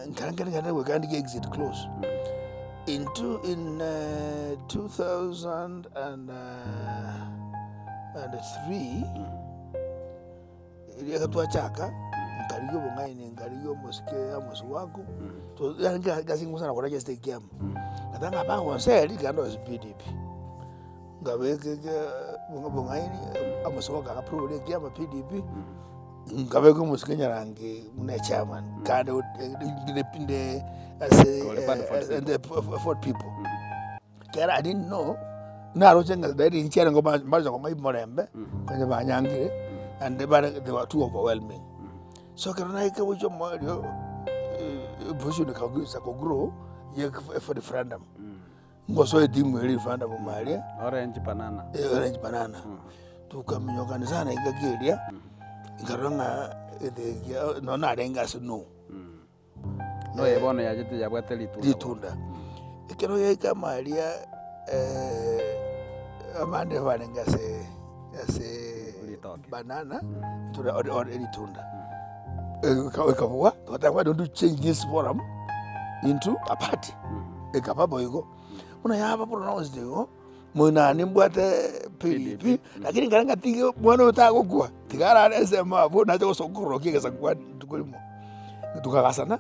Nkare nkare nkare goika ndigie exit close. In two in 2003, eria twachaka, nkarigia obong'aini nkarigia omosike Amos Wako, yaani egasi ngosana kora just ekiama. Ngateba ng'a bagonseri tiga ndosie PDP. Nkabeka eke obong'aini Amos Wako aka approve ekiama PDP. Nkabeka omosike nyarangi buna echairman, kande inde ase Ore part for the ende for people. Ekero I didn't know, naroche ng'a dalili nchiare ngo mbacha kong'a omorembe, konya banyangire, and bare they were too overwhelming. So ekero naika gochia omoerio, opposition ekaanza ko grow ya referendum. Ngosoa etimu eria referendum ime aria. Orange banana. Orange banana. Tukaminyokana sana engaki eria, nkarora ng'a egento ekia nonye narenge ase no. No eye bono yachete yabwate ritunda. Ritunda. Ekero yaika ime aria abande barenge ase ase Ritoke. banana tura ori ori ritunda. Ekabua, togoteba why don't you change this forum into a party. Ekaba boigo. Buna yaba pronounced igo, moino nimbwate PDP, lakini nkare ngatiga omwana oyo tagokwa, tiga arare ensemo abwo nache gosoka kororokia egesaku kwane rituko rimo. Tokagasana,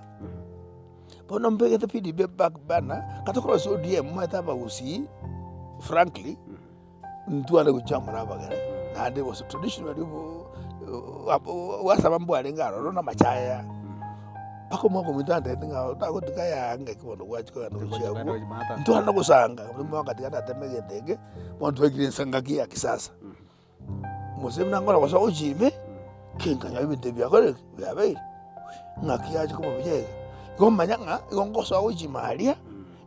bono mbegete PDP back burner, gatokorwa ODM omanyete abagusii frankly. Ntware gochia amo nabagere, naende gose traditionally gwasaba mbwarenge aroro na amachaya, mpaka omwaka ominto antebeti ng'a otagotiga yaya ngaki bono gwachia kogenda gochia abwo, ntware na gosanga, omwaka tiga ndateme egento eke, bono twaikire ense engaki ya kisasa. Mose buna nkora gosoa gochia ime, ki nkanyora ebinto ebi biakorire ki? Biabeire, ng'aki yachia koba buya iga. Igo manya ng'a igo ngosoa gochia ime aria.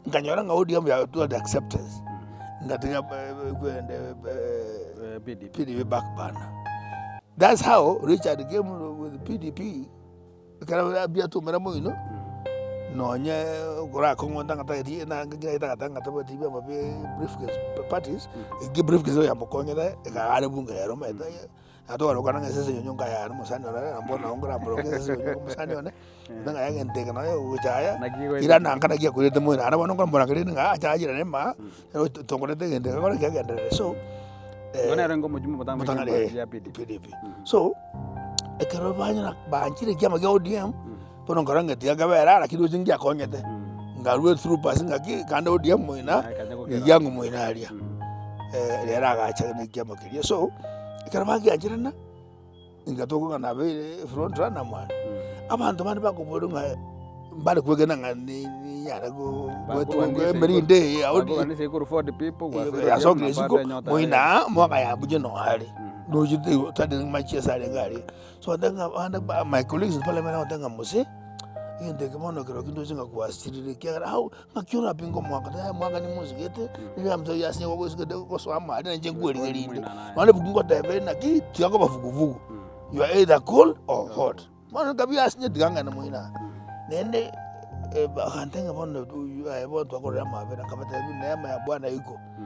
Nkanyora ng'a ODM yatware acceptance, ngatiga kwende PDP. PDP back burner. That's how Richard came with PDP, ekero biatumera moino, nonye korakong'onta ng'a tageti na ng'a tagete ng'a tabwati biama bia briefcase parties, eki briefcase yamokonyete ekagare bunge ere omanyete. Natwarokana ng'a esese enyonyo nkayare omosani one na bono nabo nkoramoroke esese enyonyo omosani one, ng'a egento eke nonye gocha aya, Naki goeta. irana nka naki akoirete moino naende bono nkomorangeria ng'a acha ayirane maa, ero tokorete egento eke kore kegenderere so Igo nere onge omochie omotambe motang'ani ekiama eh, gia PDP. PDP. So, ekero banyora banchire ekiama kia ODM, bono nkarora ng'a tiga nkabere aa lakini roche ngiakonyete, nkarua through pass ng'aki kande ODM moino Ekanya gokera. rigiango moino aria. Rero agacha na ekiama keria so. Ekero bagiancherana, inga tokogana nabeire front runner mwane, abanto bande bakoboria ng'a mbare kwegena ng'a ni ninyare go Bakoganisa emerinde eye ya ODM. Bakoganisa igoro for the people gwasire Yasokire ODM isiko na bado enyota moino ere. aa omwaka yambuche noo are nochete igo tari machiesa arenge aria. So ande ng'a abande ba my colleagues in parliament bagoteba ng'a mose, egento eke bono ekero kindoche ng'a gwasirire ekiagera how. Ng'aki orapinge omwaka? Tari omwaka nimosigete, nigo amato ayio ase ogosigete gosoa amo aria nainche nkwerigerie rinde. Bono ebuku ngoteba ere naki, tiga koba vuguvugu, you are either cold or hot. Bono nkabi ase inche tiga ngende moino aa. Naende bagantebia ng'a bono aye bono twakorire amabera, nkabatebia neema ya Bwana iko.